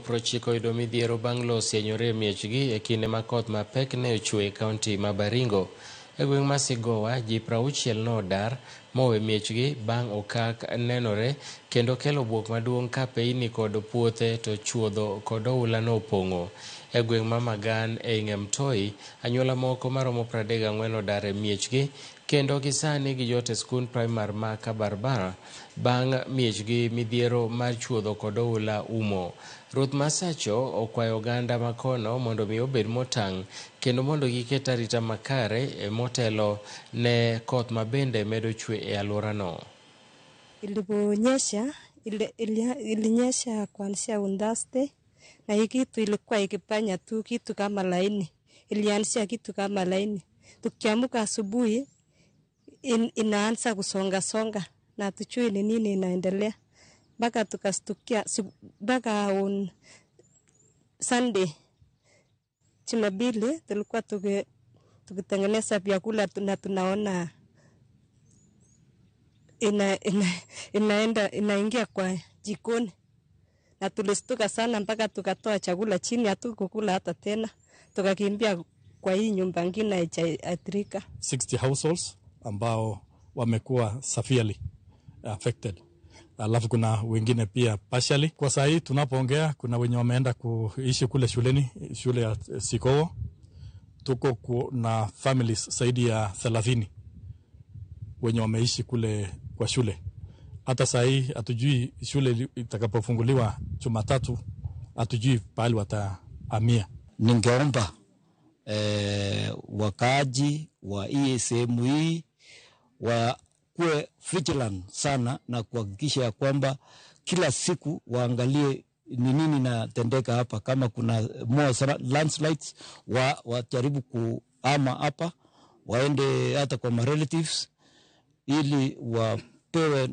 90 oyudo midhiero bang' lowo sienyore e miechgi e kinde ma koth mapek ne ochwe e kaunti ma Baringo. E gweng' ma Sigowa, ji 60 nodar mowe miechgi bang' okak nenore kendo kelo buok maduong' ka peyni kod puothe to chuodho kod oula nopong'o. E gweng' ma Magan ei Ng'emtoi, anyuola moko maromo 34 odar e miechgi kendo gisani gijot e skund primar ma Kabarbar bang' miechgi midhiero mar chuodho kod oula umo. Ruoth Masacho okwayo oganda makono mondo mi obed motang' kendo mondo giket arita makare motelo ne koth mabende medo chwe e alworano. Iliponyesha ilinyesha kuanzia on Thursday, na hii kitu ilikuwa ikifanya tu kitu kama laini, ilianzia kitu kama laini. Tukiamka asubuhi inaanza kusonga songa na hatujui ni nini inaendelea mpaka tukastukia mpaka on Sunday, Jumapili, tulikuwa tukitengeneza vyakula na tunaona inaenda inaingia kwa jikoni, na tulistuka sana mpaka tukatoa chakula chini, hatukukula hata tena, tukakimbia kwa hii nyumba ingine haijaathirika. 60 households ambao wamekuwa severely affected, alafu kuna wengine pia partially. Kwa saa hii tunapoongea, kuna wenye wameenda kuishi kule shuleni, shule ya Sikowo. Tuko na families zaidi ya 30 wenye wameishi kule kwa shule. Hata saa hii hatujui shule itakapofunguliwa Jumatatu, hatujui pahali watahamia. Ningeomba wakaaji wa hii sehemu hii wakuwe vigilant sana na kuhakikisha ya kwamba kila siku waangalie ni nini inatendeka hapa. Kama kuna more landslides, wajaribu kuhama hapa waende hata kwa relatives ili wapewe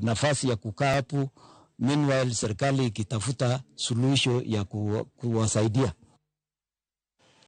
nafasi ya kukaa hapo, meanwhile serikali ikitafuta suluhisho ya kuwasaidia.